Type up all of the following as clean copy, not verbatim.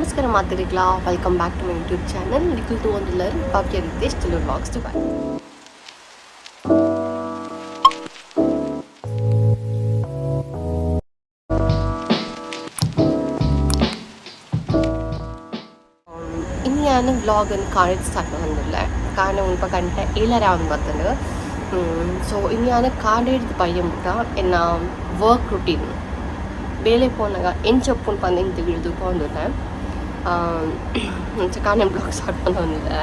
ನಮಸ್ಕಾರ ಮಾತರಿಗ್ಲಾ, welcome back to my YouTube channel. Nikhil ತೂವೊಂದುಲ್ಲರ್ Bhavya Ritesh Tulu vlogs Dubai. ಇನಿ ಯಾನ್ vlog ನ್ ಕಾಣೆಡ್ ಸ್ಟಾರ್ಟ್ ಮಲ್ತೊಂದುಲ್ಲೆ. ಕಾಂಡೆ ಮುಲ್ಪ ಗಂಟೆ ಏಳರೆ ಆವೊಂದು ಬತ್ತುಂಡು. ಸೊ ಇನಿ ಯಾನ್ ಕಾಂಡೆಡ್ದ್ ಬಯ್ಯ ಮುಟ್ಟ ಎನ್ನ ವರ್ಕ್ ರುಟೀನ್, ಬೇಲೆ ಪೋನಗ ಎಂಚ ಉಪ್ಪುಂಡು ಪಂದ್ ಎಂಕ್ ತೂಪೊಂದುಲ್ಲೆ. ಅಂಚ ಕಾಂಡೆ ವ್ಲಾಗ್ ಸ್ಟಾರ್ಟ್ ಮಲ್ತೊಂದುಲ್ಲೆ.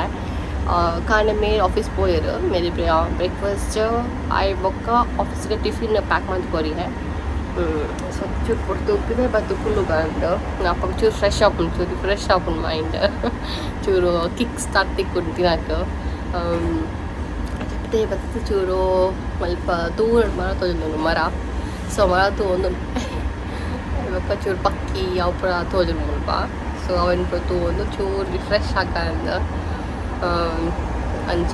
ಕಾಂಡೆ ಮೇರ್ ಆಫೀಸ್ ಪೋಯೆರ್. ಮೇರ್ ಬ್ರೇಕ್ಫಾಸ್ಟ್ ಆಯಿ ಬೊಕ್ಕ ಆಫೀಸ್ಗ್ ಟಿಫಿನ್ ಪ್ಯಾಕ್ ಮಂತ್ ಕೊರಿಯೆ. ಸೊ ಚೂರು ಪೊರ್ತು ಪಿದಯಿ ಬತ್ತ್ ಕುಲ್ಲುಗಂದ್ ಅಪಗ ಚೂರು ಫ್ರೆಶ್ ಆಪುಂಡು, ಚೂರು ರಿಫ್ರೆಶ್ ಆಪುಂಡು ಮೈಂಡ್, ಚೂರು ಕಿಕ್ ಸ್ಟಾರ್ಟ್ ತಿಕ್ಕುಂಡು ತಿನಕ್. ಪಿದಯಿ ಬತ್ತ್ ಚೂರು ಮಲ್ಪ ದೂರ ಮರ ತೋಜೊಂದುಂಡು, ಮರ. ಸೊ ಮರ ತೂವೊಂದು ಬೊಕ್ಕ ಚೂರು ಪಕ್ಕಿ ಅವು ಪೂರ ತೋಜುಂಡು ಮುಲ್ಪ. ಸೊ ಅವೆನ್ ಪೂರ ತೂವೊಂದು ಚೂರು ರಿಫ್ರೆಶ್ ಆಕಂದ್ ಅಂಚ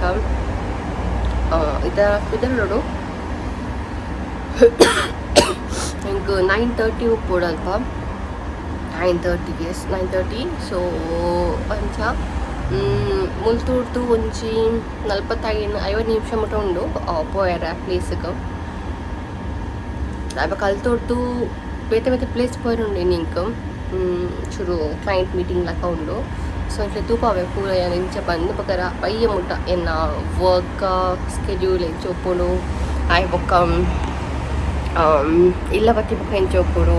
ಇತ್ತ ಪಿದರುಡು. ಎಂಕ್ 9:30 ಉಪ್ಪೊಡು ಅಲ್ಪ, 9:30, ಎಸ್, 9:30. ಸೊ ಅಂಚ ಮುಲ್ತುರ್ದು ಒಂಜಿ 45 50 ನಿಮಿಷ ಮುಟ ಉಂಡು ಪೋಯೆರೆ ಪ್ಲೇಸ್ಗ್. ಬೊಕ ಅಲ್ತೊರ್ದು ಬೇತೆ ಬೇತೆ ಪ್ಲೇಸ್ ಪೋಯೆರೆ ಉಂಡು. ಇನಿ ಎಂಕ್ ಚೂರು ಕ್ಲೈಂಟ್ ಮೀಟಿಂಗ್ ಲಕ ಉಂಡು. ಸೊ ಎಂಕ್ಲೆ ತೂಪಾವೆ ಪೂರ ಯಾನ್ ಎಂಚ ಪಂದ್. ಬೊಕ ಬಯ್ಯ ಮುಟ್ಟ ಎನ್ನ ವರ್ಕ್ ಸ್ಕೆಡ್ಯೂಲ್ ಎಂಚ ಉಪ್ಪುಂಡು, ಆಯ್ ಬೊಕ್ಕ ಇಲ್ಲ ಬತ್ತಿ ಬೊಕ್ಕ ಎಂಚ ಉಪ್ಪುಂಡು,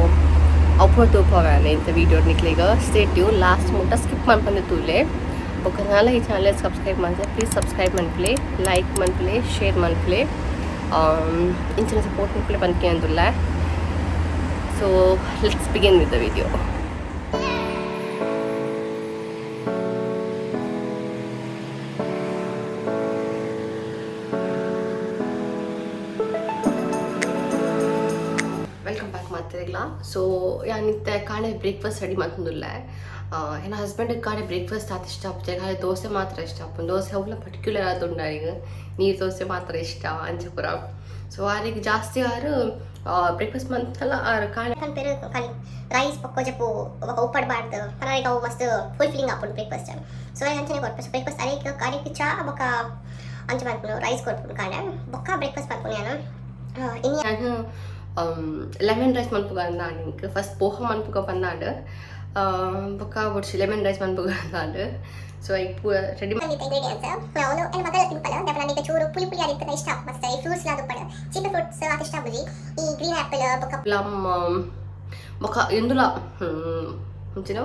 ಅವು ಪೂರ ತೂಪಾವೆ ಯಾನ್ ಇಂತ ವೀಡಿಯೋ ನಿಕ್ಲೆಗ್. ಸ್ಟೇ ಟ್ಯೂನ್, ಲಾಸ್ಟ್ ಮುಟ್ಟ ಸ್ಕಿಪ್ ಮನ್ಪಂದೆ ತೂಲೆ. ಬೊಕ್ಕ ನಾಲ ಈ ಚಾನಲ್ ಸಬ್ಸ್ಕ್ರೈಬ್ ಮಲ್ತೆ ಪ್ಲೀಸ್ ಸಬ್ಸ್ಕ್ರೈಬ್ ಮನ್ಪುಲೆ, ಲೈಕ್ ಮನ್ಪುಲೆ, ಶೇರ್ ಮನ್ಪುಲೆ. ಇಂಚಿನ ಸಪೋರ್ಟ್ ಮನ್ಪುಲೆ ಪಂದ್ ಅಂದುಲ್ಲ. So let's begin with the video. Welcome back ಮಾತೆರೆಗ್ಲಾ. So ಯಾನ್ ಇತ್ತೆ ಕಾಂಡೆ ಬ್ರೇಕ್ಫಾಸ್ಟ್ ರೆಡಿ ಮಲ್ತೊಂದುಲ್ಲೆ. ಎನ್ನ ಹಸ್ಬೆಂಡ್ ಕಾಂಡೆ ಬ್ರೇಕ್ಫಾಸ್ಟ್ ಆತ್ ಇಷ್ಟ ಆಪುಜಿ, ಖಾಲಿ ದೋಸೆ ಮಾತ್ರ ಇಷ್ಟ ಆಪುಂಡು. ದೋಸೆ ಅವುಲ ಪರ್ಟಿಕ್ಯುಲರ್ ಆದುಂಡು ಅರೆಗ್, ನೀರು ದೋಸೆ ಮಾತ್ರ ಇಷ್ಟ ಅಂಚ ಪೂರ. ಸೊ ಆರೆಗ್ ಜಾಸ್ತಿ ಆರು ಬ್ರೇಕ್ಫಾಸ್ಟ್ ಮಂತಲ ಆರು ಕಾಂಡೆ ಪನ್ಪೆರ್ ಖಾಲಿ ರೈಸ್ ಬೊಕ್ಕ ಜಪ್ಪು ಬೊಕ್ಕ ಉಪ್ಪಡ್ ಪಾಡ್ದ್ ಪನರೆಗ್ ಅವು ಮಸ್ತ್ ಫುಲ್ ಫಿಲ್ಲಿಂಗ್ ಆಪುಂಡು ಬ್ರೇಕ್ಫಾಸ್ಟ್. ಸೊ ಅಂಚನೆ ಕೊರ್ಪೆ. ಸೊ ಬ್ರೇಕ್ಫಾಸ್ಟ್ ಅರೆಗ್ ಅರೆಗ್ ಚಾ ಬೊಕ್ಕ ಅಂಚ ಮನ್ಪುನು, ರೈಸ್ ಕೊರ್ಪುನು ಕಾಂಡೆ. ಬೊಕ್ಕ ಬ್ರೇಕ್ಫಾಸ್ಟ್ ಮನ್ಪುನು ಯಾನ್ ಇನಿ. ಯಾನ್ ಲೆಮನ್ ರೈಸ್ ಮನ್ಪುಗ ಅಂದಾಂಡ್. ಎಂಕ್ ಫಸ್ಟ್ ಪೋಹ ಮನ್ಪುಗ ಪಂದಾಂಡ್, ಬೊಕ್ಕ ಬೊಡ್ಚಿ ಲೆಮನ್ ರೈಸ್ ಮನ್ಪುಗ ಅಂದಾಂಡ್. ಸೊ ಐಕ್ ಪೂರ ರೆಡಿ ಇಂಗ್ರೀಡಿಯೆಂಟ್ಸ್ ಅವನು ಎನ್ನ ಮಗಲ ಸಿಂಪಲ್. ದಾಯೆ ಪಂಡ ಚೂರು ಪುಳಿ ಪುಳಿ ಆದಿತ್ತುಂಡ ಇಷ್ಟ ಆಪುಂಡು ಮಸ್ತ್. ಈ ಫ್ರೂಟ್ಸ್ ಲ ಆದುಪ್ಪಡ್, ಚೀಪೆ ಫ್ರೂಟ್ಸ್ ಆತ್ ಇಷ್ಟ ಆಪುಜಿ. ಈ ಗ್ರೀನ್ ಆಪಲ್ ಬೊಕ್ಕ ಪ್ಲಮ್ ಬೊಕ್ಕ ಇಂದುಲ ಅಂಚಿನ.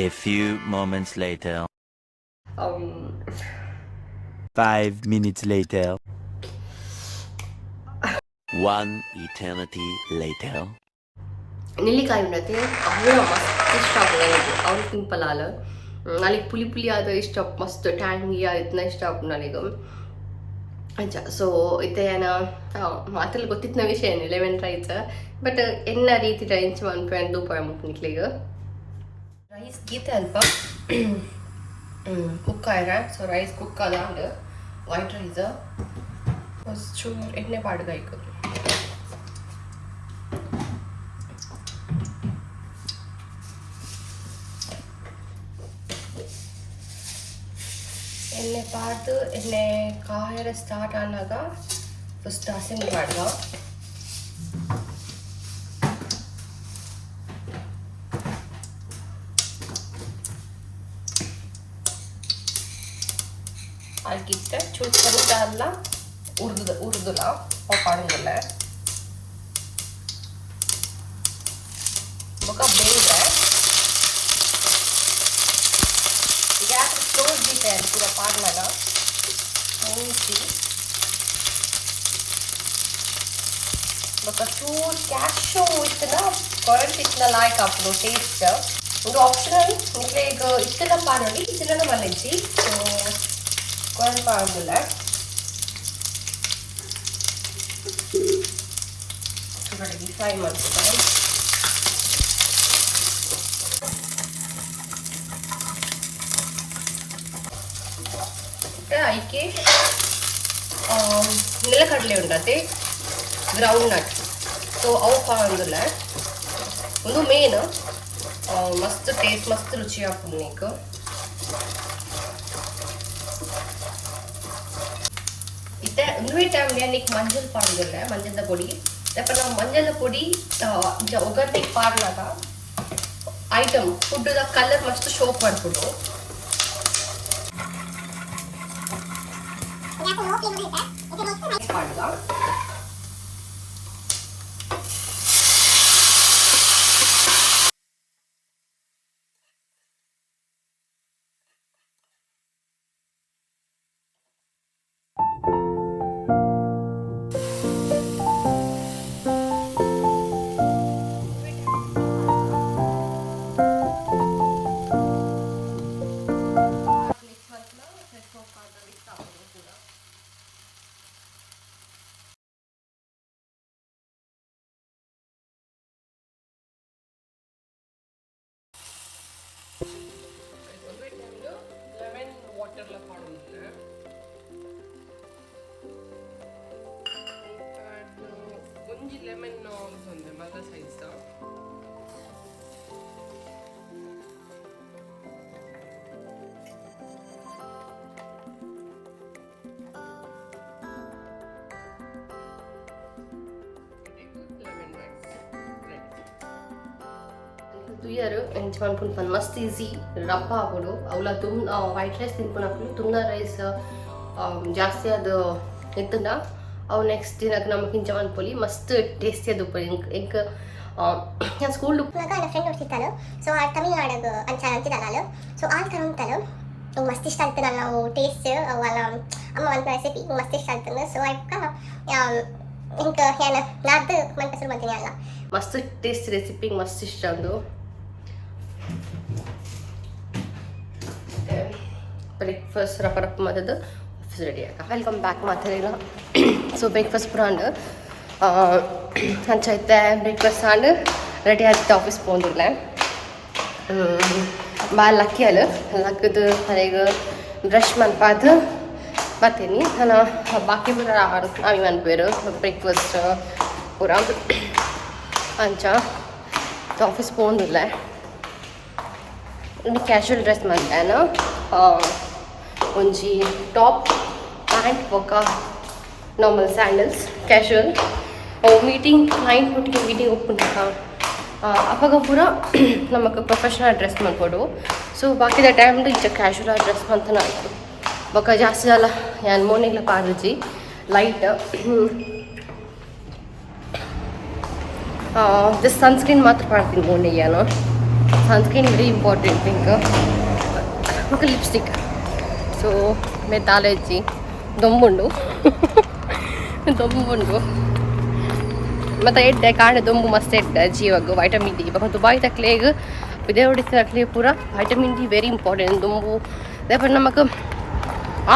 A few moments later. 5 minutes later. One eternity later. ನೆಲ್ಲಿಕಾಯಿ ಉಂಡತೆ, ಅವು ಮಸ್ತ್ ಇಷ್ಟ ಆಪುಂಡು ನನಗೆ. ಅವು ತಿನ್ಪಲಾಲ್. ನನಗೆ ಪುಳಿ ಪುಳಿ ಆದ ಇಷ್ಟ, ಮಸ್ತ್ ಟ್ಯಾಂಗಿ ಆದಿತ್ತಿನ ಇಷ್ಟ ಆಪುಂಡು ನನಗೆ ಅಂಚ. ಸೊ ಇತ್ತೆ ಯಾನ ಮಾತೆಲ್ಲ ಗೊತ್ತಿತ್ತಿನ ವಿಷಯ ಲೆಮನ್ ರೈಸ್, ಬಟ್ ಎನ್ನ ರೀತಿದ ಎಂಚ ಮನ್ಪುವೆ ತೂಪಾವೆ ನಿಕ್ಲೆಗ್. ರೈಸ್ ಗೀತೆ ಅಲ್ಪ ಕುಕ್ ಆಯ್ರ. ಸೊ ರೈಸ್ ಕುಕ್ ಆದಾಂಡ್, ವೈಟ್ ರೈಸ್. ಚೂರು ಎಣ್ಣೆ ಪಾಡ್ಗ ಐಕ್. ಎಣ್ಣೆ ಪಾಡ್ದು ಎಣ್ಣೆ ಕಾಯರ ಸ್ಟಾರ್ಟ್ ಆನಾಗ ಫಸ್ಟ್ ಹಸಿಮೆಣಸು ಪಾಡ್ಗ. ಅಲ್ಕಿತ್ತೆ ಚೂರು ಟೊಮೆಟೊ ಎಲ್ಲ ಉರ್ದು ಉರ್ದುಲ ಅವು ಪಾಡೊಂದುಲ್ಲೆ. ಬೊಕ ಬೇಯ್ರೆ ಗ್ಯಾಸ್ ಕ್ಲೋಸ್ ದೀತೆ ಪೂರ ಪಾಡ್ನಗ ಮುಂಚಿ. ಬೊಕ ಚೂರು ಕ್ಯಾಶು ಇತ್ತುಂಡ, ಕೊರಂಟ್ ಇತ್ತುಂಡ ಲಾಯ್ಕ್ ಆಪುಂಡು ಟೇಸ್ಟ್. ಉಂದು ಆಪ್ಷನಲ್, ನಿಕ್ಲೆಗ್ ಇತ್ತುಂಡ ಪಾಡೊಲಿ, ಇತ್ತಿಂಡ ಮಲ್ಲೆಜ್ಜಿ. ಸೊ ಕೊರಂಟ್ ಪಾಡೊಂದುಲ್ಲೆ. ಫ್ರೈ ಮಲ್ಪುಗ. ಐಕೆ ನೆಲಕಡಲೆ ಉಂಡತೆ, ಗ್ರೌಂಡ್ ನಟ್. ಸೊ ಅವು ಪಾಡೊಂದುಲ್ಲೆ. ಉಂದು ಮೇನ್ ಮಸ್ತ್ ಟೇಸ್ಟ್ ಮಸ್ತ್ ರುಚಿ ಆಪುಂಡು ನೀಕು. ಇತ್ತೆ ಉಂದುವೇ ಟೈಮ್ ನಿಕ್ ಮಂಜಲ್ ಪಾಡ್ದಿಲ್ಲ ಮಂಜಲ್ದ ಪೊಡಿ ದಪ್ಪ ನಾವು ಮಂಜಲ್ದ ಪೊಡಿ ಇಂಚ ಒಗ್ಗರಣೆಗೆ ಪಾಡ್ನಾಗ ಐಟಮ್ ಫುಡ್ದ ಕಲರ್ ಮಸ್ತ್ ಶೋಕ್ ಬರ್ಪುಂಡು. ಪಾಡ್ದ ಲೆಮನ್ ವಾಟರ್ಲ ಪಾಡೊಂದಿತ್ತೆ. ಒಂಜಿ ಲೆಮನ್ ಒಂದೆ ಮಲ್ಲ ಸೈಜ್ ಲೆಮನ್ ರೈಸ್ ರೆಡಿ. ತುಯ್ಯರು ಎಂಚ ಮನ್ಪುನು ಪಂದ್ ಮಸ್ತ್ ಈಸಿ ರಪ್ಪ ಆಪುಂಡು. ಅವ್ಲ ತುಮ್ ವೈಟ್ ರೈಸ್ ತಿನ್ಪುನಕುಲು ತುಂದ ರೈಸ್ ಜಾಸ್ತಿ ಅದು ಇತ್ತಂಡ ಅವು ನೆಕ್ಸ್ಟ್ ದಿನಕ್ಕೆ ನಮಕ್ ಇಂಚ ಮನ್ಪೊಲಿ ಮಸ್ತ್ ಟೇಸ್ಟಿ ಅದು ಉಪ್ಪುಂಡು. ಎಂಕ್ ಯಾನ್ ಸ್ಕೂಲ್ ಉಪ್ಪುನಗ ನನ್ನ ಫ್ರೆಂಡ್ ಒರ್ತಿತ್ತಲು. ಸೊ ಆ ತಮಿಳ್ನಾಡಗ್ ಅಂಚ ಅಂಚಿದಲಾಲು. ಸೊ ಆಲ್ ತರೊಂತಲು ಇಂಗ್ ಮಸ್ತ್ ಇಷ್ಟ ಆಗ್ತದೆ ನಾವು ಟೇಸ್ಟ್ ಅವಲ ಅಮ್ಮ ಮನ್ಪುನ ರೆಸಿಪಿ ಮಸ್ತ್ ಇಷ್ಟ ಆಗ್ತದೆ. ಸೊ ಐಕ ಇಂಕ್ ಯಾನ್ ನಾಡ್ದು ಮನ್ಪೆ ಶುರು ಮಲ್ತಿನಿ ಅಲ್ಲ. ಮಸ್ತ್ ಟೇಸ್ಟ್ ರೆಸಿಪಿ ಮಸ್ತ್ ಇಷ್ಟ ಉಂಡು. ಬ್ರೇಕ್ಫಾಸ್ಟ್ ರಪ್ಪ ರಪ್ಪ ಮದದು ಆಫೀಸ್ ರೆಡಿ ಆಗ welcome back ಮಾತಾಡಿಲ್ಲ. ಸೊ ಬ್ರೇಕ್ಫಾಸ್ಟ್ ಪೂರ ಆಂಡ್ ಅಂಚ ಇತ್ತೆ ಬ್ರೇಕ್ಫಾಸ್ಟ್ ಆಂಡ್ ರೆಡಿ ಆಯ್ತು ಆಫೀಸ್ ಪೋಂದುಲ್ಲೆ. ಬಾಲ್ ಲಕ್ಕಿ ಅಲ್ಲ ಲಕ್ಕದು ಅರೆಗ್ ಬ್ರಷ್ ಮನ್ಪಾದ್ ಬತ್ತೀನಿ ನಾನು. ಬಾಕಿ ಪೂರ ಆಮಿ ಮನ್ಪೇರು ಬ್ರೇಕ್ಫಾಸ್ಟ್ ಪೂರ. ಅಂಚ ಆಫೀಸ್ ಪೋಂದುಲ್ಲೆ. ಕ್ಯಾಶುವಲ್ ಡ್ರೆಸ್ ಮಲ್ತೆ ಒಂಜಿ ಟಾಪ್ ಪ್ಯಾಂಟ್ ಬೊಕ್ಕ ನಾರ್ಮಲ್ ಸ್ಯಾಂಡಲ್ಸ್ ಕ್ಯಾಶುವಲ್. ಅವು ಮೀಟಿಂಗ್ ಕ್ಲೈಂಟ್ ಒಟ್ಟಿಗೆ ಮೀಟಿಂಗ್ ಉಪ್ಪುನಗ ಅಪಗ ಪೂರ ನಮಕ್ ಪ್ರೊಫೆಷನಲ್ ಡ್ರೆಸ್ ಮಲ್ಪೊಡು. ಸೊ ಬಾಕಿದ ಟೈಮ್ ಇಂಚ ಕ್ಯಾಶುವಲ್ ಡ್ರೆಸ್ ಮಂತನ ಆಯ್ತು. ಬೊಕ್ಕ ಜಾಸ್ತಿ ಅಲ್ಲ ಯಾನ್ ಮೋನೆಗ್ಲ ಪಾಡ್ದಿಜಿ ಲೈಟ್ ಜಸ್ಟ್ ಸನ್ಸ್ಕ್ರೀನ್ ಮಾತ್ರ ಪಾಡ್ತೀನಿ ಮೋನೆಗೆ ಯಾನು. Sunscreen very important think. ಬೊಕ್ಕ ಲಿಪ್ಸ್ಟಿಕ್. ಸೊ ಮೇ ದಾಲ ಇಜ್ಜಿ ದೊಂಬುಂಡು ದೊಂಬುಂಡು ಮತ್ತು ಎಡ್ಡೆ ಕಾಂಡೆ ದೊಂಬು ಮಸ್ತ್ ಎಡ್ಡೆ ಜೀವಗ್ ವೈಟಮಿನ್ ಡಿ. ಬೊಕ್ಕ ದುಬಾಯ್ ತಕ್ಲೆಗ್ ಪಿದಯೊಡಿತ್ತಿನಕ್ಲೆಗ್ ಪೂರ ವೈಟಮಿನ್ ಡಿ ವೆರಿ ಇಂಪಾರ್ಟೆಂಟ್ ದೊಂಬು. ದಾಯೆ ನಮಕ್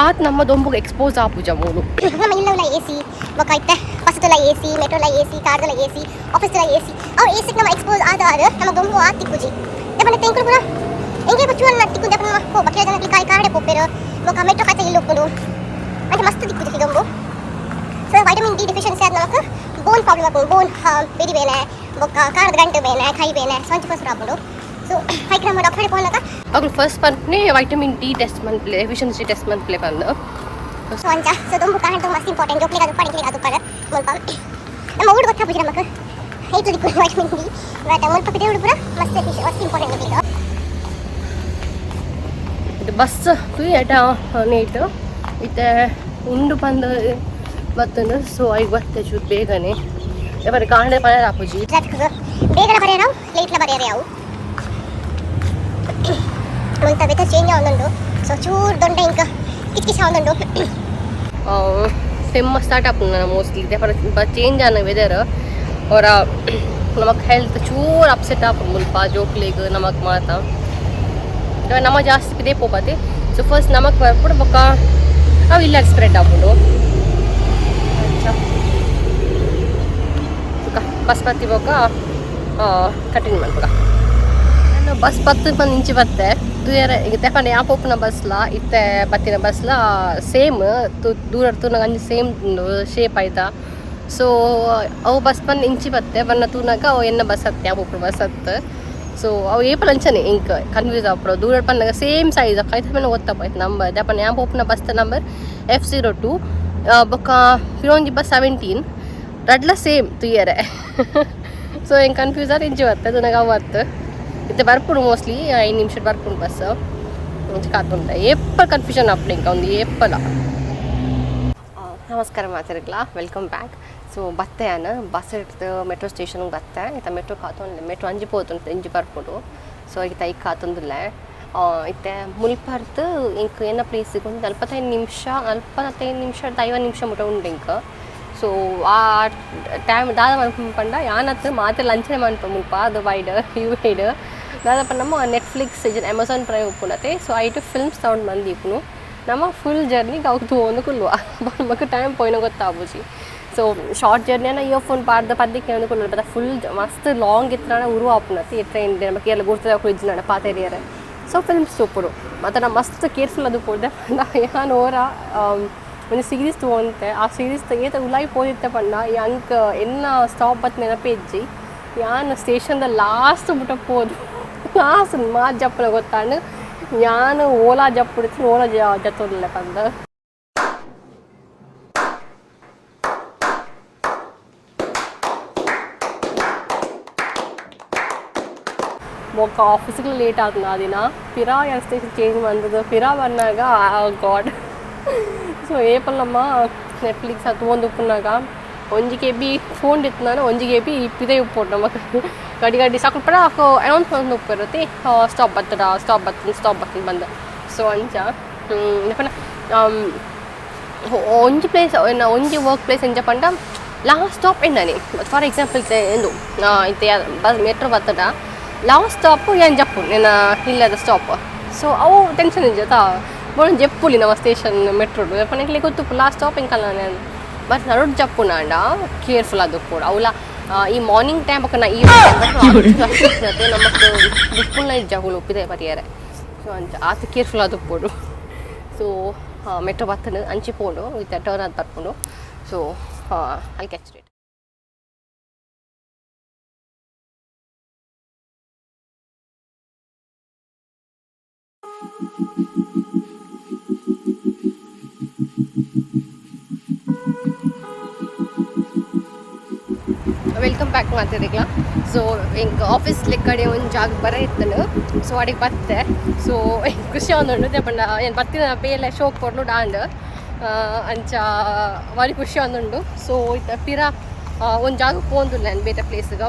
ಆತ್ ನಮ್ಮ ದೊಂಬುಗ್ ಎಕ್ಸ್ಪೋಸ್ ಆಪುಜ ಮೂಲು. ನಮ್ಮ ಇಲ್ಲವಲ ಎ ಸಿ ಬೊಕ್ಕ ಇತ್ತೆ ಬಸ್ಸುಲ ಎ ಸಿ ಮೆಟ್ರೋಲ ಎ ಸಿ ಕಾರ್ದಲ ಎ ಸಿ ಆಫೀಸ್ಲ ಎ ಸಿ. ಅವು ಎ ಸಿಗೆ ನಮ್ಮ ಎಕ್ಸ್ಪೋಸ್ ಆದ ಆದ ನಮ್ಮ ದೊಂಬು ಆತ್ ತಿಕ್ಕುಜಿ. ದಪ್ಪನ ತೆಂಕುಲು ಪೂರ ಎಂಗೆ ಚೂರು ತಿಕ್ಕು ದಪ್ಪನ ಪೋ ಬಕ್ಕಿನ ಜನಕ್ಕೆ ಕಾಯಿ ಕಾಡೆ ಪೋಪೆರು. ಬೊಕ್ಕ ಮೆಟ್ರೋ ಕತೆ ಇಲ್ಲಿ ಉಪ್ಪುಂಡು ಅಂಚ ಮಸ್ತ್ ತಿಕ್ಕುಜಿ ದೊಂಬು. ಸೊ ವೈಟಮಿನ್ ಡಿ ಡೆಫಿಷಿಯನ್ಸಿ ಆದ ನಮಕ್ ಬೋನ್ ಪ್ರಾಬ್ಲಮ್ ಆಪುಂಡು. ಬೋನ್ ಬೆರಿ ಬೇನೆ ಬೊಕ್ಕ ಕಾರದ ಗಂಟು ಬೇನೆ ಕೈ ಬೇನೆ ಸೊ ಅಂಚ ಪೂರ ಆಪುಂಡು. ಸೊ ಐಕ್ ನಮ್ಮ ಡಾಕ್ಟರ್ ಪೋನಗ ಅಕುಲು ಫಸ್ಟ್ ಪನ್ಪುನೆ ವೈಟಮಿನ್ ಡಿ ಟೆಸ್ಟ್ ಮನ್ಪುಲೆ ಎಫಿಷಿಯನ್ಸಿ ಟೆಸ್ಟ್ ಮನ್ಪುಲೆ ಪಂದ್. ಸೊ ಅಂಚ ಸೊ ದೊಂಬು ಕಾಂಡ ಮಸ್ತ್ ಇಂಪಾರ್ಟೆಂಟ್ ಜೋಕ್ಲಿಗೆ ಅದು ಉಪ್ಪಾಡು ಎಂಕ್ಲೆಗ್ ಅದು ಉಪ್ಪಾಡು. ಮುಲ್ಪ ನಮ್ಮ ಊರು ಗೊತ್ತಾಪುಜಿ ನಮಕ್ ಏತ್ ದಿಕ್ಕು ವೈಟಮಿನ್ ಡಿ. ಬಟ್ ಮುಲ್ಪ ಪಿದಯೊಡು ಪೂರ ಮಸ್ತ್ ಮಸ್ತ್ ಇಂಪಾರ್ಟೆಂಟ್ ಎಂಕ್ಲೆಗ್. ಇದು ಬಸ್ ತೂಯಟ ನೇಟ್ ಇತ್ತೆ ಉಂಡು ಪಂದ್ ಬತ್ತುಂಡು. ಸೊ ಐಕ್ ಬತ್ತೆ ಚೂರು ಬೇಗನೆ ಯಾಪರ ಕಾಂಡೆ ಪನರ ಆಪುಜಿ. ಟ್ರಾಫಿಕ್ ಬೇಗನೆ ಬರೆಯ ನಾವು ಲೇಟ್ಲ ಬರೆಯರೆ ಅವು ಮುಲ್ಪ ವೆದರ್ ಚೇಂಜ್ ಆವೊಂದುಂಡು. ಸೊ ಚೂರು ದೊಂಡೆ ಇಂಕ ಕಿಚ್ ಕಿಚ್ ಆವೊಂದುಂಡು. ತೆಮ್ಮ ಸ್ಟಾರ್ಟ್ ಆಪುಂಡು ಮೋಸ್ಟ್ಲಿ ದಾಯೆ ಚೇಂಜ್ ಆನ ವೆದರ್ ಒರ ನಮಕ್ ಹೆಲ್ತ್ ಚೂರು ಅಪ್ಸೆಟ್ ಆಪುಂಡು ಮುಲ್ಪ ಜೋಕ್ಲೆಗ್ ನಮಕ್ ಮಾತ. ನಮ ಜಾಸ್ತಿ ಪಿದೆ ಪೋಪತೆ. ಸೊ ಫಸ್ಟ್ ನಮಕ್ ಬರ್ಪುಂಡು ಬೊಕ್ಕ ಅವು ಇಲ್ಲ ಸ್ಪ್ರೆಡ್ ಆಪುಂಡು. ಬೊಕ್ಕ ಬಸ್ ಬತ್ತಿ ಬೊಕ್ಕ ಕಂಟಿನ್ಯೂ ಮನ್ಪುಗ. ನಾನು ಬಸ್ ಪತ್ತು ಪಂದ್ ಇಂಚಿ ಬತ್ತೆ ತೂಯರೆ ಈಗ ತೆಪಂಡ ಯಾನ್ ಪೋಪುನ ಬಸ್ಲ ಇತ್ತೆ ಬತ್ತಿನ ಬಸ್ಲ ಸೇಮ್ ದೂರ ತೂನಗ ಅಂಚ ಸೇಮ್ ಶೇಪ್ ಆಯ್ತಾ. ಸೊ ಅವು ಬಸ್ ಬಂದು ಇಂಚಿ ಬತ್ತೆ ಬನ್ನ ತೂನಗ ಅವು ಎನ್ನ ಬಸ್ ಹತ್ತೆ ಯಾನ್ ಪೋಪುನ ಬಸ್ ಹತ್ತು. ಸೊ ಅವು ಏಪಲ್ ಅಂಚನೆ ಇಂಕ್ ಕನ್ಫ್ಯೂಸ್ ಆಪುಂಡು ದೂರ ಪನ್ನಗ ಸೇಮ್ ಸೈಜ್ ಐತ ಮೇಲೆ ಗೊತ್ತಪ್ಪ ಆಯ್ತು ನಂಬರ್ ದಪ್ಪನ ಯಾನ್ ಪೋಪುನ ಬಸ್ತ ನಂಬರ್ F02 ಬೊಕ್ಕ ಪಿರೊಂಜಿ ಬಸ್ 17 ರಡ್ಲ ಸೇಮ್ ತುಯ್ಯರೆ. ಸೊ ಹೆಂಗೆ ಕನ್ಫ್ಯೂಸ್ ಆದ್ರೆ ಇಂಚಿ ಬರ್ತದೆ ನನಗೆ ಅವು ಅತ್ತು ಇತ್ತೆ ಬರ್ಪುಂಡು ಮೋಸ್ಟ್ಲಿ 5 ನಿಮಿಷ ಬರ್ಪುಂಡು ಬಸ್ ಇಂಚ ಕಾತುಂಡ ಏಪ ಕನ್ಫ್ಯೂಷನ್ ಆಪುಂಡು ಇಂಕ ಒಂದು ಏಪಲ. ನಮಸ್ಕಾರ ಮಾತಾಡಕ್ಲ welcome back. So ಬತ್ತೆ ಯಾನ್ ಬಸ್ ಇಡ್ದು ಮೆಟ್ರೋ ಸ್ಟೇಷನ್ಗೆ ಬತ್ತೆ ಇತ್ತ ಮೆಟ್ರೋ ಕಾತೊಂದು ಮೆಟ್ರೋ ಅಂಜಿ ಪೋತುಂಟು ಇಂಜಿ ಬರ್ಪುಂಡು. ಸೊ ಇತ್ತ ಐಕ್ ಕಾತೊಂದುಲ್ಲೆ ಇತ್ತೆ ಮುಲ್ಪರ್ದು ಇಂಕ್ ಎನ್ನ ಪ್ಲೇಸಿಗೆ ಒಂದು 45 ನಿಮಿಷ 45 ನಿಮಿಷ 50 ನಿಮಿಷ ಮುಟ ಉಂಡು ಇಂಕ್. ಸೊ ಆ ಟೈಮ್ ದಾದ ಮನ್ಪುಂಡು ಪಂಡ ಯಾನತ್ ಮಾತ್ರ ಲಂಚನೆ ಮನ್ಪ ಮುಲ್ಪ ಅದು ವೈಡ್ you wide ದಾದ ಪಂಡ ನಮ್ಮ ನೆಟ್ಫ್ಲಿಕ್ಸ್ ಇಜ್ಜಿಂಡ ಅಮೆಝಾನ್ ಪ್ರೈಮ್ ಉಪ್ಪುಂಡತೆ. ಸೊ ಐಟ್ ಫಿಲ್ಮ್ಸ್ ತೌಂಡ್ ಮಂದಿ ಇಪ್ಪುನು ನಮ್ಮ ಫುಲ್ ಜರ್ನಿ ಅವು ತೂವೊಂದು ಕುಲ್ಲುವ ನಮಕ್ ಟೈಮ್ ಪೋಯಿನ ಗೊತ್ತಾಪುಜಿ. ಸೊ ಶಾರ್ಟ್ ಜರ್ನಿಯನ್ನ ಇಯರ್ಫೋನ್ ಪಾಡ್ದ್ ಪದ್ದಿಕ್ಕೆ ಒಂದು ಕುಲ್ಲುವ ಬಟ್ ಫುಲ್ ಮಸ್ತ್ ಲಾಂಗ್ ಇತ್ತಿನ ಉರು ಆಪುಂಡತೆ ಈ ಟ್ರೈನ್ ನಮಕ್ ಏರ್ಲ ಗುರ್ತದ ಇಜ್ಜಿಂಡ ಪಾತೆರಿಯರೆ. ಸೊ ಫಿಲ್ಮ್ಸ್ ತೂಪುಡು ಮತ್ತು ನಾ ಮಸ್ತ್ ಕೇರ್ಫುಲ್ ಅದು ಪೋಡ್ದೆ ಯಾನ್ ಓರ ಒಂಜಿ ಸೀರೀಸ್ ತೂವೊಂತೆ ಆ ಸೀರೀಸ್ ಏತ ಉಲಾಯಿ ಪೋದಿತ್ತೆ ಪಂಡ ಅಂಕ್ ಎನ್ನ ಸ್ಟಾಪ್ ಬತ್ ನೆನಪೇ ಇಜ್ಜಿ ಯಾನ್ ಸ್ಟೇಷನ್ದ ಲಾಸ್ಟ್ ಮುಟ ಪೋದು ಲಾಸ್ಟ್ ಮಾತ್ ಜಪ್ಪುನ ಗೊತ್ತಾಂಡ್ ಯಾನ್ ಓಲಾ ಜಪ್ಪುಡಿತ್ತು ಓಲಾ ಜತ್ತೊಂದುಲ್ಲೆ ಪಂದ್. ಬೊಕ್ಕ ಆಫೀಸ್ಗೆ ಲೇಟ್ ಆತುಂಡು ಆ ದಿನ ಪಿರಾ ಯಾನ್ ಸ್ಟೇಷನ್ ಚೇಂಜ್ ಮಂತುದು ಪಿರಾ ಬನ್ನಗ ಗಾಡ್. ಸೊ ಏಪಲ್ ನಮ್ಮ ನೆಟ್ಫ್ಲಿಕ್ಸ್ ತೂವೊಂದು ಉಪ್ಪುನಗ ಒಂಜಿ ಕೆ ಬಿ ಫೋನ್ ಇತ್ತಿನಾನ ಒಂಜಿ ಕೆ ಬಿ ಪಿದಯಿ ಉಪ್ಪೊಡು ನಮಕ್ ಗಡಿ ಗಡಿ ಸಾಕು ಪಡ ಅನೌನ್ಸ್ ಮಂತೊಂದು ಉಪ್ಪುವೆರ್ ಸ್ಟಾಪ್ ಬತ್ತಡ ಸ್ಟಾಪ್ ಬತ್ತುಂಡು ಸ್ಟಾಪ್ ಬತ್ತುಂಡು ಬಂದ್. ಸೊ ಅಂಚ ಪಂಡ ಒಂಜಿ ಪ್ಲೇಸ್ ಎನ್ನ ಒಂಜಿ ವರ್ಕ್ ಪ್ಲೇಸ್ ಎಂಚ ಪಂಡ ಲಾಸ್ಟ್ ಸ್ಟಾಪ್ ಎನ್ನನೆ ಫಾರ್ ಎಕ್ಸಾಂಪಲ್ ಇತ್ತೆ ಇಂದು ಇತ್ತೆ ಬಸ್ ಮೆಟ್ರೋ ಬತ್ತಡ ಲಾಸ್ಟ್ ಸ್ಟಾಪ್ ಯಾನ್ ಜಪ್ಪುಂಡು ಎನ್ನ ಇಲ್ಲದ ಸ್ಟಾಪ್. ಸೊ ಅವು ಟೆನ್ಷನ್ ಇಜ್ಜಿ ಅತಾ ಬೋಡ ಜಪ್ಪುಲಿ ನಮ್ಮ ಸ್ಟೇಷನ್ ಮೆಟ್ರೋಡು ಪಂಡ ಎಂಕ್ಲೆಗ್ ಗೊತ್ತುಪ್ಪು ಲಾಸ್ಟ್ ಸ್ಟಾಪ್ ಎಂಕಲ್ನ. ಬಟ್ ನಡುಟ್ ಜಪ್ಪುನಾಂಡ ಕೇರ್ಫುಲ್ ಆದುಪ್ಪೊಡು ಅವ್ಲ ಈ ಮಾರ್ನಿಂಗ್ ಟೈಮ್ ಬೊಕ್ಕ ನಾ ಈವ್ನಿಂಗ್ ಟೈಮ್ ನಮಕ್ ಬುಪ್ಪುನ ಇಜ್ಜಿ ಅಕುಲು ಪಿದಯಿ ಬರಿಯರೆ. ಸೊ ಅಂಚ ಆತ್ ಕೇರ್ಫುಲ್ ಆದುಪ್ಪೊಡು. ಸೊ ಮೆಟ್ರೋ ಬತ್ತುಂಡು ಅಂಚಿ ಪೋಂಡು ವಿತ್ ಟರ್ನ್ ಆದ್ ಬರ್ಪುಂಡು. ಸೊ ಐಲ್ catch it. Welcome back ಮಾತಾಡಿಕ್ಲ. So ಎಂಕ್ ಆಫೀಸ್ ಲೆಕ್ಕಡೆ ಒಂದು ಜಾಗ ಬರ ಇತ್ತನು. ಸೊ ಅಡಿಗೆ ಬತ್ತೆ. ಸೊ ಖುಷಿ ಆವೊಂದುಂಡು ಪಂಡ ಏನ್ ಬತ್ತಿನ ಬೇಲೆ ಶೋಕ್ ಕೊರ್ನು ಡಾಂಡ್ ಅಂಚ ಬಾರಿ ಖುಷಿ ಆವೊಂದುಂಡು. ಸೊ ಇತ್ತೆ ಪಿರ ಒಂದು ಜಾಗಕ್ಕೆ ಪೋವೊಂದುಲ್ಲೆ ಯಾನ್ ಬೇತೆ ಪ್ಲೇಸ್ಗ್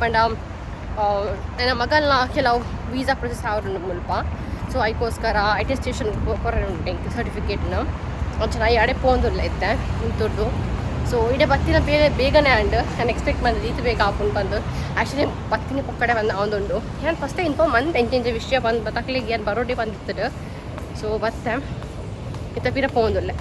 ಪಂಡ ಎನ್ನ ಮಗಲ್ನ ಕೆಲವು ವೀಸಾ ಪ್ರೊಸೆಸ್ ಆವೊಡುಂಡು ಮುಲ್ಪ. ಸೊ ಐಕೋಸ್ಕರ ಅಟೆಸ್ಟೇಷನ್ ಕೊರರೆ ಉಂಟು ಎಂಕ್ ಸರ್ಟಿಫಿಕೇಟ್ನ ಅಂಚ ಅಡೆ ಪೋವೊಂದುಲ್ಲೆ ಇತ್ತೆ ಉಂತುರ್ದು. ಸೊ ಇಡೆ ಬತ್ತಿನ ಬೇರೆ ಬೇಗನೆ ಆಂಡ್ ನಾನು ಎಕ್ಸ್ಪೆಕ್ಟ್ ಮಂತುದು ಈತ್ ಬೇಗ ಆಪುಂಡು ಪಂದ್. ಆ್ಯಕ್ಚುಲಿ ಬತ್ತಿನ ಪೊಕ್ಕಡೆ ಬಂದು ಆವೊಂದುಂಡು ಯಾನ್ ಫಸ್ಟೇ ಇನ್ಫಾರ್ಮ್ ಮಂತ್ ಎಂಚ ಎಂಚ ವಿಷಯ ಬಂದು ತಕ್ಲೆಗ್ ಯಾನ್ ಬರೋಡೆ ಬಂದಿತ್ತುಡು. ಸೊ ಬತ್ತೆ ಇತ್ತೆ ಪಿರ ಪೋವೊಂದುಲ್ಲೆ.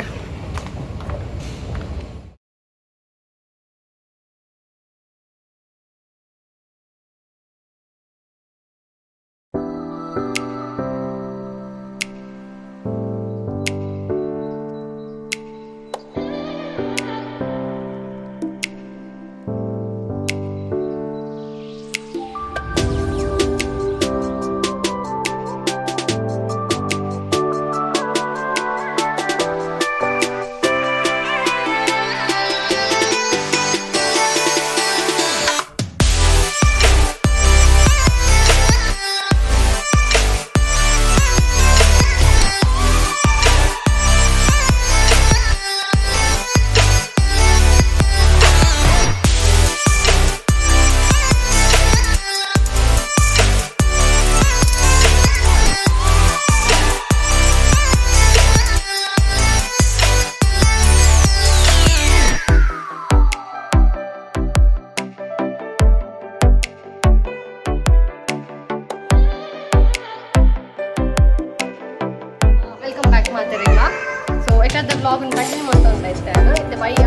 ವ್ಲಾಗ್ ಕಂಟಿನ್ಯೂ ಮಂತೊಂದು ಇತ್ತೆ ಇತ್ತೆ ಬಯ್ಯ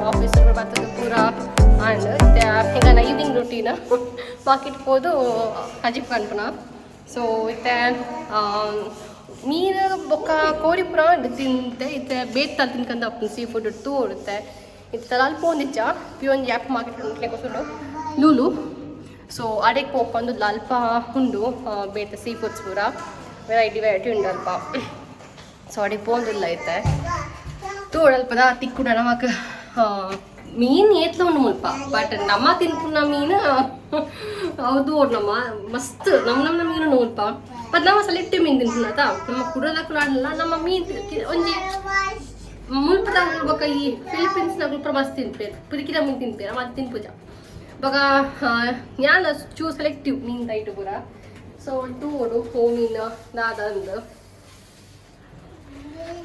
ಆಫೀಸ್ ಬತ್ತದು ಪೂರ ಆಂಡ್ ಇತ್ತೆ ಎಂಕಲ್ನ ಈವ್ನಿಂಗ್ ರುಟೀನ್ ಮಾರ್ಕೆಟ್ ಪೋದು ಅಜಿಪ್ ಪನ್ಪುನ. ಸೊ ಇತ್ತೆ ಮೀನು ಬೊಕ್ಕ ಕೋರಿ ಪೂರ ತಿಂತೆ ಇತ್ತೆ ಬೇತೆ ತಿನ್ಕಂತ ಆಪುಂಡು ಸೀ ಫುಡ್ ತೂವೊಡುತ್ತೆ ಇತ್ತೆ ಅಲ್ಪ ಪೋಂದಿಜ್ಜ ಪಿ ಒಂಜಿ ಆ್ಯಪ್ ಮಾರ್ಕೆಟ್ ಉಂಡು ಲೂಲು. ಸೊ ಅಡೆಕ್ ಪೋಪೊಂದು ಅಲ್ಪ ಉಂಡು ಬೇತೆ ಸೀ ಫುಡ್ಸ್ ಪೂರ ವೆರೈಟಿ ವೆರೈಟಿ ಉಂಡು ಅಲ್ಪ. ಸೊ ಅಡೆಗ್ ಪೋಂದುಲ್ಲ ಇತ್ತೆ. ತೋಡಲ್ಪದ ತಿಕ್ಕುಡ ನಮಕ್ ಮೀನ್ ಏತ್ಲ ಉಂಡು ಮುಲ್ಪ, ಬಟ್ ನಮ್ಮ ತಿನ್ಪುನ ಮೀನು ಹೌದು ನಮ್ಮ ಮಸ್ತ್ ನಮ್ಮ ನಮ್ಮ ಮೀನು ಮುಲ್ಪ. ಬಟ್ ನಮ್ಮ ಸೆಲೆಕ್ಟಿವ್ ಮೀನ್ ತಿನ್ಪುನತ ನಮ್ಮ ಕುಡದಕ್ಕೂ ನಮ್ಮ ಮೀನ್ ಒಂಜಿ ಮುಲ್ಪದ ಬೊಕ ಈ ಫಿಲಿಪೀನ್ಸ್ ನಗುಲ್ ಮಸ್ತ್ ತಿನ್ಪೇರು, ಪುರಿಕಿದ ಮೀನ್ ತಿನ್ಪೇರ ಮತ್ತೆ ತಿನ್ಪುಜ ಬೊಕ. ಯಾನ್ ಚೂ ಸೆಲೆಕ್ಟಿವ್ ಮೀನ್ ದೈಟ್ ಪೂರ. ಸೊ ತೂವೊಡು ಹೋ ಮೀನ್ ದಾದ ಅಂದ್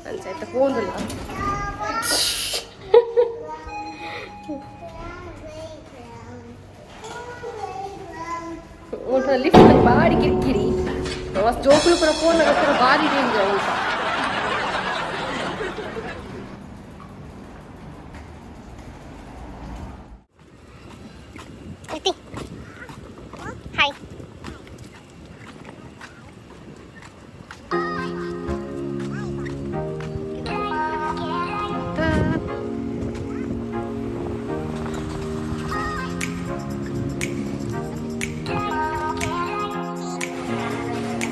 ಅಂಚ ಪೋಂದುಲ್ಲ. ಒಂಥರ ಲಿಫ್ಟ್ ಬಾರಿ ಕಿರಿಕಿರಿ, ಮಸ್ತ್ ಜೋಕುಲು ಪೂರ ಫೋನ್ ಪೂರ ಬಾರಿ ಡೇಂಜರ್ ಉಂಟ. ಕೃತಿ, ಹಾಯ್.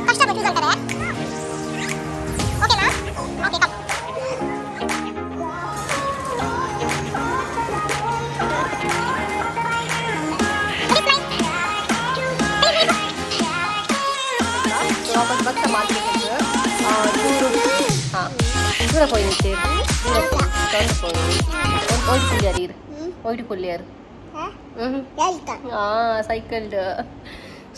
ಕಷ್ಟ ಬೇಕು ಅಂತಾರೆ. ಓಕೆನಾ? Okay, come. ವಾಪಸ್ ಬತ್ತ ಮಾರ್ಕೆಟ್ ಚೂರು, ಹಾಂ, ದೂರ ಪೋಯಿ ದೂರ ಪೋಯಿ ಪೋಯಿ ಒಯ್ಟ್ ಕುಲ್ಯಾರ್ ಇರು, ಒಯ್ಟ್ ಕುಲ್ಯಾರ್. ಹ್ಞೂ, ಹಾಂ, ಸೈಕಲ್ಡ್.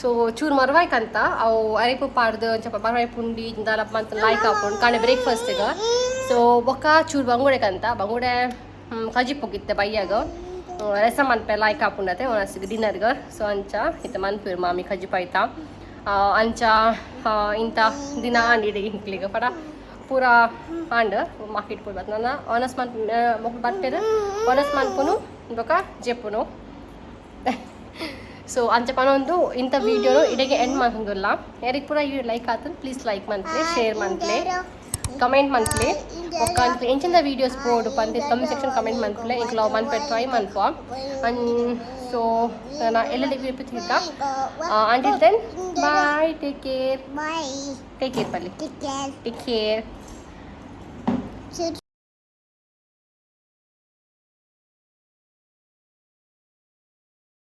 ಸೊ ಚೂರು ಮರ್ವಾಯ್ಕಂತ ಅವು ಅರಿಪು ಪಾಡ್ದು ಒಂಚಪ್ಪ ಮರ್ವಾಯ್ ಪುಂಡಿ ದಾಲಪ್ಪ ಅಂತ ಲಾಯ್ಕ್ ಹಾಕೊಂಡು ಕಾಣೆ ಬ್ರೇಕ್ಫಾಸ್ಟಿಗೆ. ಸೊ ಬೊಕ್ಕ ಚೂರು ಬಂಗುಡೆ ಕಂತ ಬಂಗುಡೆ ಕಜಿಪೊಗಿತ್ತೆ ಬಯ್ಯಾಗ ರಸ ಮನ್ಪೆ ಲಾಯ್ಕ್ ಹಾಪುಂಡತೆ ಒಣಸಿಗೆ ಡಿನ್ನರ್ಗೆ. ಸೊ ಅಂಚ ಇತ್ತ ಮನ್ಪೇರು ಮಾಮಿ ಕಜಿಪಾಯ್ತ ಅಂಚ ಇಂಥ ದಿನ ಆಂಡಿಡೆ ಇಂಕ್ಲಿಗೆ ಪಡ ಪೂರ ಆಂಡ್ ಮಾರ್ಕೆಟ್ ಪೂರ ನನ್ನ ಒನಸ್ ಮನ್ ಮೊಕ್ಲು ಬರ್ಪೇರು ಒನಸ್ ಮನ್ಪುನು ಬೊಕ ಜೆಪ್ಪುನು. ಸೊ ಅಂಚ ಪನೊಂದು ಇಂಥ ವೀಡಿಯೋನು ಇಡೆಗೆ ಎಂಡ್ ಮಲ್ತೊಂದುಲ್ಲ. ಯಾರಿಗೆ ಪೂರ ಈ ಲೈಕ್ ಆತನ್ ಪ್ಲೀಸ್ ಲೈಕ್ ಮನ್ಪ್ಲೆ, ಶೇರ್ ಮನ್ಪ್ಲೆ, ಕಮೆಂಟ್ ಮನ್ಪ್ಲೆ. ಬೊಕ್ಕ ಅಂಚ ಎಂಚಿಂದ ವೀಡಿಯೋಸ್ ಬೋಡು ಪಂದ್ ಕಮೆಂಟ್ ಸೆಕ್ಷನ್ ಕಮೆಂಟ್ ಮನ್ಪ್ಲೆ. ಎಂಕ್ಲ ಮನ್ಪೆ ಟ್ರೈ ಮನ್ಪ. ಸೊ ನಾ ಎಲ್ಲೆಲ್ಲಿ ತಿಕ್ಕ. Until then, bye, take care. Bye. Take care ಪಲ್ಲಿ. Take care. Take care. Shoot.